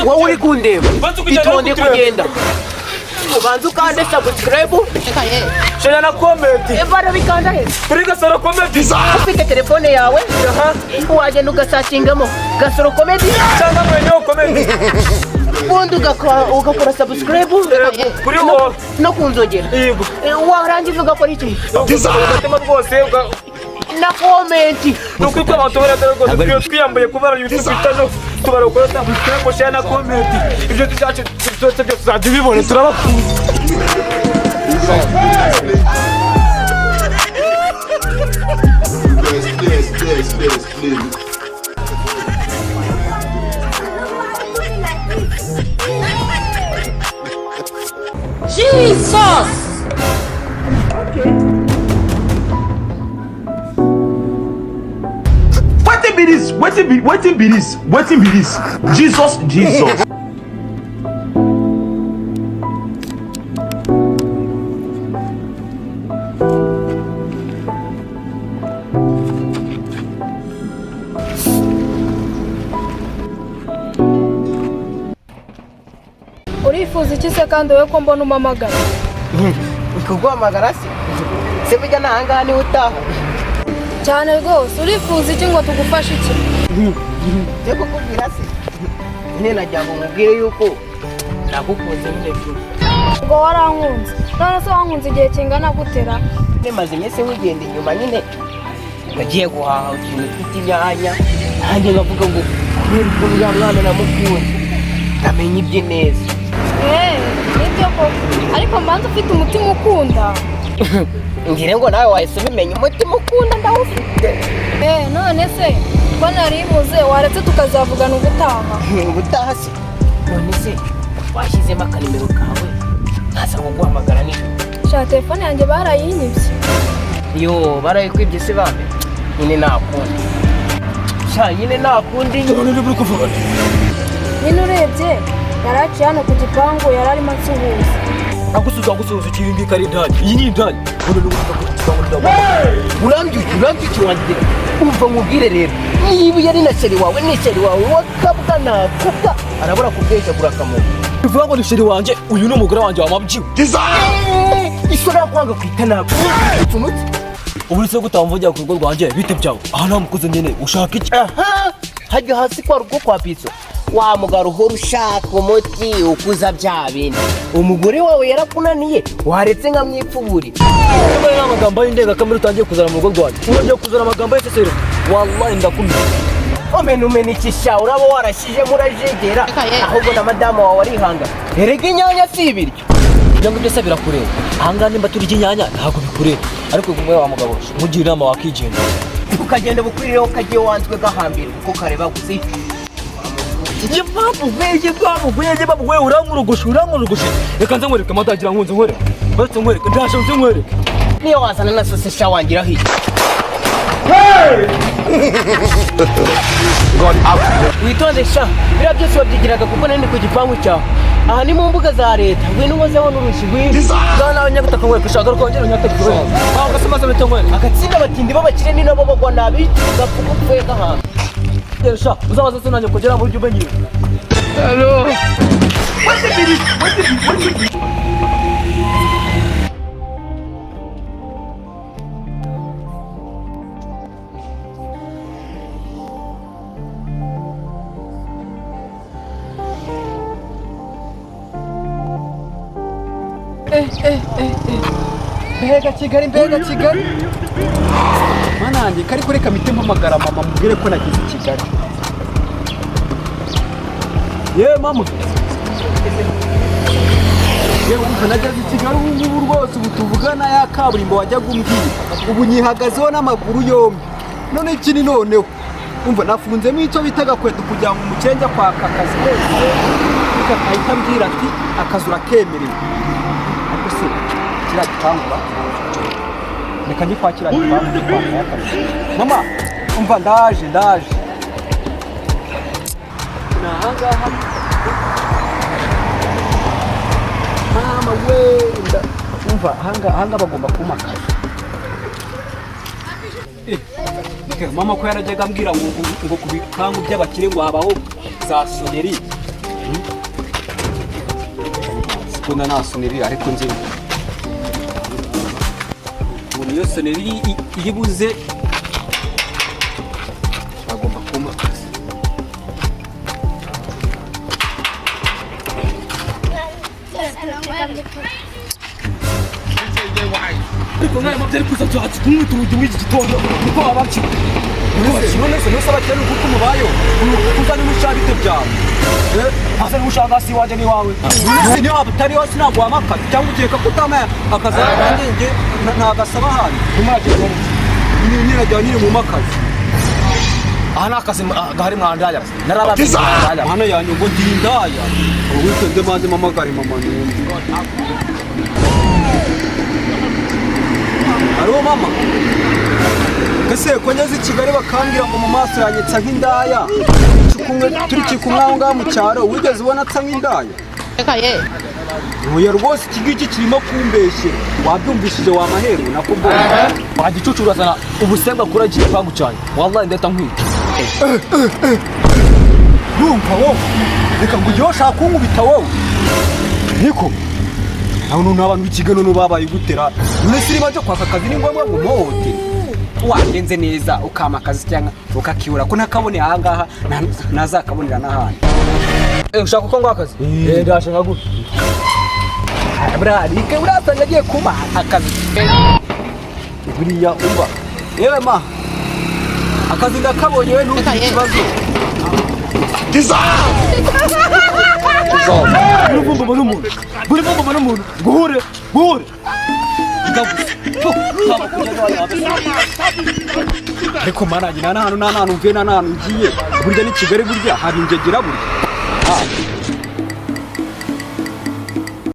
Wowe uri kundeba, itonde kugenda, ubanza ukande subscribe, share na comment. Evara bikanda he? Kuri Gasaro Comedy. Ufite telefone yawe wagenda ugasakingamo Gasoro Comedy cyangwa Mwenyewe Comedy, ubundi ugakora subscribe kuri wo no kunzogera. Yego. Warangiza ugakora iki? Ugatema rwose na comment. Ni ukuri kw'abantu baratara rwose, twiyo twiyambaye kubara YouTube channel, tubara gukora subscribe, share na comment. Ibyo byacu byose byose uzajya ubibona. Turabakunda. Please, please, please, please. Jesus! Wetin be this? Wetin be this? Wetin be this? Jesus, Jesus. Urifuza iki se kandi wowe, ko mbona umamagara? Kuguhamagara se burya ni ahangaha niwe utaha? Cyane rwose. Urifuza iki ngo tugufashe iki? Ngiye kukubwira se nyine, nagira ngo nkubwire yuko nagukunze nyine tu. Ubwo warankunze? None se wankunze igihe kingana gutera? Maze iminsi nkugenda inyuma nyine, nagiye guhaha utuntu tw'utunyanya, nanjye nkavuga ngo kubera ukuntu uriya mwana namukunze, ndamenya ibye neza. Eee, nibyo koko, ariko mbanza ufite umutima ukunda. Ngire ngo nawe wahise ubimenya, umutima ukunda ndawufite. Eee, none se ko nari mpuze, waretse tukazavugana ubutaha? Ubutaha se? None se washyizemo akanimero kawe nkaza kuguhamagara nijoro? Sha, telefone yanjye barayinyibye. Yo, barayikwibye se bambe? Nyine nakundi sha, nyine nakundi. Nyine urebye yari aciye hano ku gipangu, yari arimo ansuhuza. Agusuza, agusuza iki? Ngiki ari indani, iyi ni indani. Urambyuki, urambyuki wanjye. Umva nkubwire rero, niba yari na chéri wawe, ni chéri wawe wakabwa nakubwa arabura kubwejagura akamuha. Bivuga ngo ni chéri wanjye? Uyu ni umugore wanjye wamabyiwe. Ishobora kwanga kwita nabi upfunutse. Ubu uretse ko utamvugira ku rugo rwanjye, bite byawe? Aha nta mukozi nyine, ushaka iki? Aha hajya hasi kwa rugo kwa Pitso, wa mugabo uhora ushaka umuti ukuza bya bindi, umugore wawe yarakunaniye, waretse nkamwipfuburira. Niba ari amagambo y'indengakamere utangiye kuzana mu rugo rwanjye, urongeye kuzana amagambo y'isesero, wallahi ndakumira. Omena umena iki sha? Uraba warashyizemo urajegera, ahubwo na madamu wawe arihanga. Erega inyanya si ibiryo. Kugira ngo byose birakureba ahangaha, nimba turya inyanya ntabwo bikureba. Ariko umwe wa mugabo, mugira inama, wakigenda. Ukagenda bukwirireho, ukagiye wanzwe gahambira kuko kareba gusa. Ye babu we, urankurugusha, urankurugusha. Reka nze nkwereke amatagira nkunze nkwereke, uretse nkwereke, ndaje nze nkwereke. Niyo wazana na sose sha, wangiraho iki? Witonde sha, biriya byose wabyigiraga kuko nari ndi ku gipangu cyawe. Aha ni mu mbuga za leta, ngwino unkozeho n'urushyi, ngwino. Ngaho nawe nyagutaka nkwereke, ushaka kongera unyataka, aho gase maze mpite nkwereke. Agatsinda abatindi b'abakire ni nabo bagwa nabi, gapfa upfuye gahanga. Sha, uzabaze se nanjye kugera mu buryo umenyere. Wetin be this? Wetin be? Mbega Kigali, mbega Kigali! Mana yanjye, kari kureka mpite mpamagara mama mubwire ko nageze i Kigali. Yewe mama, yewe, umva, nageze i Kigali ubu ngubu rwose. Ubu tuvugana ya kaburimbo wajyaga umbwira ubu nyihagazeho n'amaguru yombi. None ikindi, noneho umva, nafunzemo icyo bita agakweto kugira ngo umukire njya kwaka akazi wese ahita ambwira ati akazi urakemerewe. Ariko se kiriya gipangu, reka njye kwa kiriya gipangu njye kwaka akazi. Mama, umva, ndaje, ndaje, ni ahangaha. Mama we, umva, ahangaha bagomba kumpa akazi. Mama ko yarajyaga ambwira ngo ku bipangu by'abakire ngo habaho za sonnerie. Sikunda nta sonnerie, ariko nzi ngo niyo sonnerie iri buze bagomba kumpa akazi. Ariko mwana, byari kuza tuhatse kumwita urugi muri iki gitondo kuko baba bakiri. None se nusaba cyane kuko mubayeho uzana n'ushaka byawe? Hasa n'ushaka si iwanjye n'iwawe. None se niyo waba utari hose ntabwo akazi, cyangwa ukeka ko utamaye akazi nanjye njye ntagasaba ahandi? Nyine nyirajya nyine mu makazi. Aha ni akazi gahari mwandaya narababwiye. Hano yanjye ngo ndi indaya. Ubu witonde, maze mpamagare mama numve. Hariho mama, ese ko ngeze i Kigali bakambwira ngo mu maso yanjye nsa nk'indaya, turi kumwe aho ngaho mu cyaro, wigeze ubona nsa nk'indaya? Oya rwose, iki ngiki kirimo kumbeshyera. Wabyumvishije wa maheru nako mbonye. Wagicucu, urazana ubusembwa kuri iki gipangu cyanjye, wallahi ndahita nkwica. Numva wowe, reka ngo ujye ushaka kunkubita wowe. Niko nawe none abantu b'i Kigali none babaye gutera. None se niba nje kwaka akazi ni ngombwa ngo muhohotere? Wagenze neza ukampa akazi cyangwa ukakibura, ko ntakaboneye aha ngaha ntazakabonera n'ahandi. Eh, ushaka ko nguha akazi? Eh, ndaje nkaguha. Buriya rike buriya agiye kumpa akazi buriya. Umva yewe ma, akazi ndakabonye, we ntugire ikibazo. Buri vumba n'umuntu, buri vumba n'umuntu, guhure guhure. Ariko mana, nta n'ahantu mvuye, nta n'ahantu ngiye. Burya ni Kigali, burya haba ingegera burya. Ah.